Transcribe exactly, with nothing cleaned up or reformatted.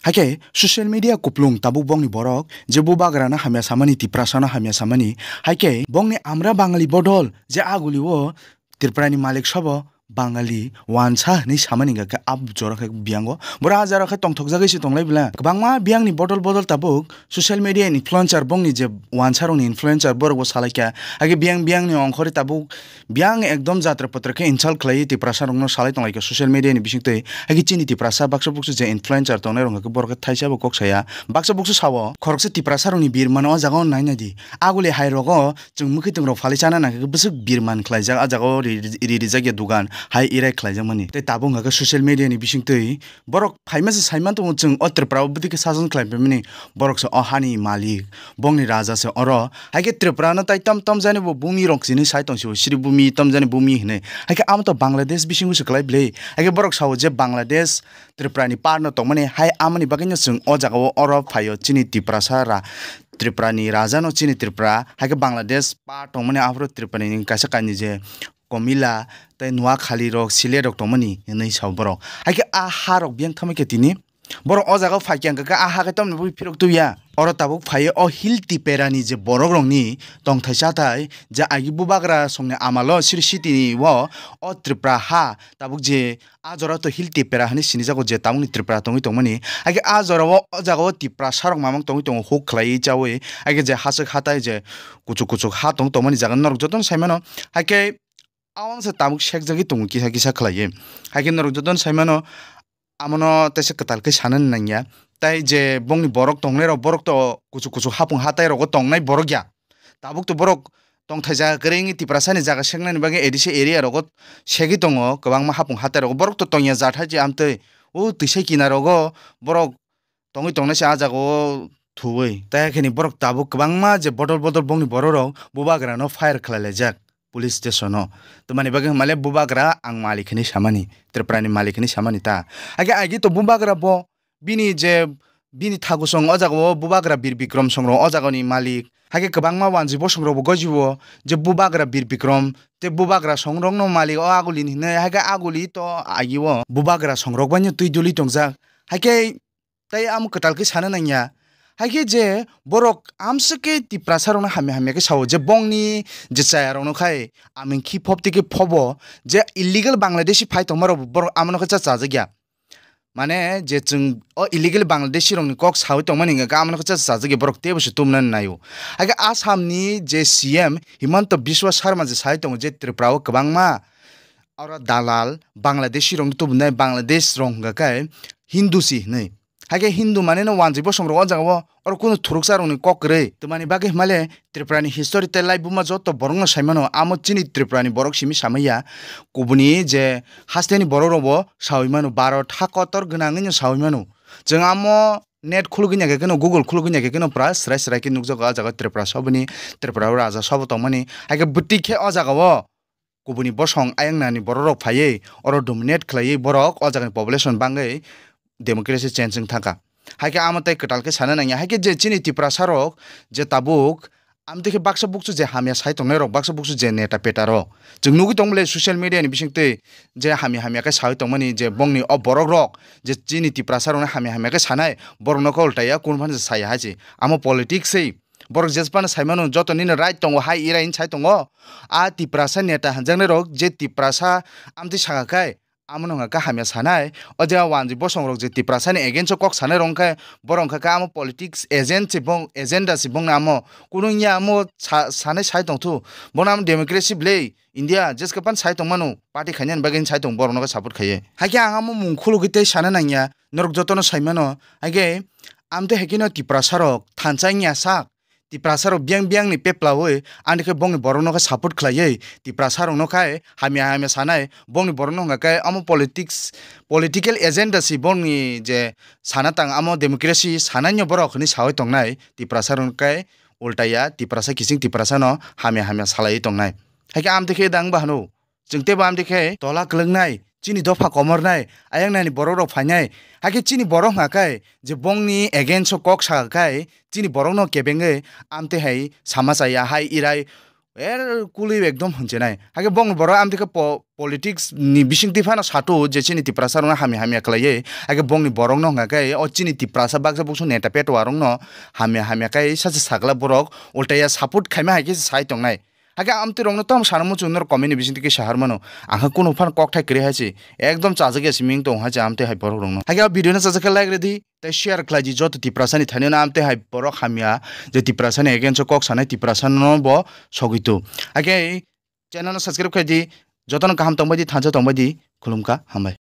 Haikhe social media kuplung tabuk bongni borok je bubagrano hamya samani, Tiprasano hamya samani, haikhe bongni Amra Bangali bodol je aguli o Tripurani malik sobo Bangali wansa hinwi samani hwnkha khe ab jora khe biyango. Boro ah jora khe tongthokjagwi se tonglai bwla. Kwbangma biyangni bodol bodol tabuk social media influencer bongni je wansarokni influencer borokbo salaikha. Haikhe biyang biyangni ongkhorwi tabuk biyang ekdom jatra patra khe insult khlaiwi Tiprasarokno salai tonglaikha social media ni bisingtwi. Haikhe chini Tiprasa baksa buksu je influencer tongnai rok hwnkhe borok khe thaisa bo kok saya. Baksa buksu sao, khoroksa Tiprasarokni birmano o jaga o nai nai di. Aguli hai rogo chwng mwkhwtwng rok phalwi chana nangkhe bwswk birman khlaijak, ah jaga o ri-, ri-, rijak ya dugan hai irai khlaijakmani. Tei tabuk hwnkha khe social media ni bisingtwi borok phaima se saiman tongo, chwng o Tripura o bwtwi khe sason khlai paimani, borok se o hani malik, bongni raja se oro. Haikhe Tripura no tai tam tam jani bo bumi rok sini sai tong sio, siri bumi tam jani bumi hinwi. Haikhe amo to Bangladesh bisingo se kwlai bwle. Haikhe borok sao je Bangladesh Tripura ni par no tongmani, hai amoni bagwi no chwng o jaga o oro phaio chini Tiprasa ra-, Tripura ni raja no chini Tripura, haikhe Bangladesh par tongmani aphuru Tripura ni kaisa kainwi je Komila tei Noakhali rok, Sile rok tongmani hinwi sao borok. Haikhe a ha rok biyang thamwi khe tini borok o jaga o phai khe hwnkha khe a ha khe tamni bagwi phirok tubya. Oro tabuk phaiwi o hill tipera ni je borok rokni tongthai chathai je agi bubagra songni amalo siri city ni o, o Tripura ha tabuk je a jora to hill tipera hinwi sinijago je tabukni Tripura tongwi tongmani. Haikhe a jora o, o jaga o Tiprasa rok mamang tongwi tongo huk khlaiwi chaui. Haikhe je haswk hatai je kuchuk kuchuk ha tong tongmani jaga norok jotono saimano. Haikhe awang se tabuk sekjagwi tongo kisa kisa khlaiwi. Haikhe norok jotono saimano, amono teisa kwtal khe sanani nangya. Tai je bongni borok tongnai rok, borok to kuchuk kuchuk hapung hatai rogo tongnai borok ya. Tabuk to borok tongthai jaga kwrwi wngwi Tiprasani jaga seknani bagwi A D C area rogo segwi tongo, kwbangma hapung hatai rogo. Borok to tongya jat hai je amtwi o twisa kina rogo borok tongwi tongnai se ah jaga o thuwi. Tai hakheni borok tabuk kwbangma je bodol bodol bongni borok rok bubagra no fire khlai laijak police station o. Tamani bagwi hwnmale bubagra ang malik hinwi samani, Tripura ni malik hinwi samani ta. Haikhe agi to bubagra bo bini je bini thagusong o jaga o bubagra Bir Bikrom Song rok o jaga ni malik. Haikhe kwbangma wanji bosong rok bo goji o je bubagra Bir Bikrom tei bubagra Song rok no malik o aguli ni hinwi. Haikhe aguli to agi o bubagra Song rok bai no twi duli tongjak. Haikhe Tai amo kwtal khe sana nangya. Haikhe je borok amswk khe Tiprasa rokno hamya hamya khe sao je bongni je chaya rokno khai aming khi phop tei khe phobo je illegal Bangladeshi phai tongma rok borok amono khe cha chajakya. Mane je chwng o illegal Bangladeshi rokni kok sawi tongmani hwnkhe amono khe cha chajakya borok teibo se tumnani naio. Haikhe Assamni je C M Himanta Biswa Sarma je sai tongo je Tripura o kwbangma oro dalal Bangladeshi rokno tubunai Bangladesh rok hwnkha khe Hindu si hinwi. Haikhe Hindu maneno wanjwi bosong rok o jaga o oro kunu thuruksa rokni kok kwrwi. Twmani bagwi hwnmale Tripura ni history tei laibuma joto borok no saimano, amo chini Tripura ni borok simi samaiya. Kubuni je haste ni borok rok bo sawi mano, Bharat ha kotor gwnangwi no sawi mano. Chwng amo net khulugwi naikhe kheno, Google khulugwi naikhe kheno pura srai srai khe nukjago ah jaga Tripura soboni, Tripura o raja sobo tongmani. Haikhe bwtwi khe o jaga o kubuni bosong ayang nani borok rok phaiwi oro dominate khlaiwi borok o jaga ni population bangwi democracy change wng thangkha. Haikhe amo tei kwtal khe sana nangya. Haikhe je chini Tiprasa rok je tabuk amtwi khe baksa buksu je hamya sai tongnai rok, baksa buksu je neta peta rok chwng nugwi tong bwle social media ni bisingtwi je hamya hamya khe sawi tongmani je bongni o borok rok je chini Tiprasa rokno hamya hamya khe sanai borok no khe ultaya kun phano saya hai se. Amo politics sei. Borok jesphano saimano joto nini right tongo, hai irai hinwi sai tongo. A Tiprasa neta hwnjaknai rok je Tiprasa amtwi saka khai, amono hwnka khe hamya sanai. O je a wanjwi bosong rok je Tiprasani against o kok sanai rok hwnka khe, borok hwnka khe amo politics agent se bong, agenda se bongni amo. Kunu wngya amo sa-, sanai sai tongthu. Bono amo democracy bwle India jeske pan sai tongmano party khainani bagwi sai tong borokno khe support khaiye. Haikhe ang amo mung khulugwi tei sana nangya, norok jotono saimano. Haikhe amtwi haikhe no Tiprasa rok thansa wngya sak. Tiprasa rok biyang biyang ni peplawi ani khe bongni borok no khe support khlaiwi Tiprasa rok no khai hamya hamya sanai bongni borok no hwnka khe amo politics political agenda si bongni je sana tang amo democracy sanai no borok hinwi sawi tongnai Tiprasa rok no khai ultaya Tiprasa kiching Tiprasa no hamya hamya salaiwi tongnai. Haikhe amtwi khe dang bahano. Chwng teibo amtwi khe tola kwlwngnai, chini dopha komornai, ayang nani borok rok phainai. Haikhe chini borok hwnka khe je bongni against o kok saka khe chini borok no kebengwi amtwi hai sama chaya hai irai Er kuli ekdom hwnchonai. Hakhe bongni borok amtwi khe po-, politics ni bisingtwi phano sato je chini Tiprasa rokno hamya hamya khlaiwi. Hakhe bongni borokno hwnka khe o chini Tiprasa baksa buksu neta petwa rokno hamya hamya khe sachi sakla borok ultaya support khaima hai khe sai tongnai. Hakhe amtwi rokno tamo sana muchung norok comment ni bisingtwi khe sahar mano. Ang khe kunu phano kokthai kwrwi hai se. Ekdom chajak ya siming tong hai se amtwi hai borok rokno. Hakhe o video no chajak khe like redi. Tei share khlai di joto Tiprasa ni thani no amtwi hai borok hamya je Tiprasa ni against o kok sanai Tiprasa no bo sogwi tu. Hakhe channel no subscribe khai di, joto no kaham tongbai di, thansa tongbai di, khulumkha, hambai.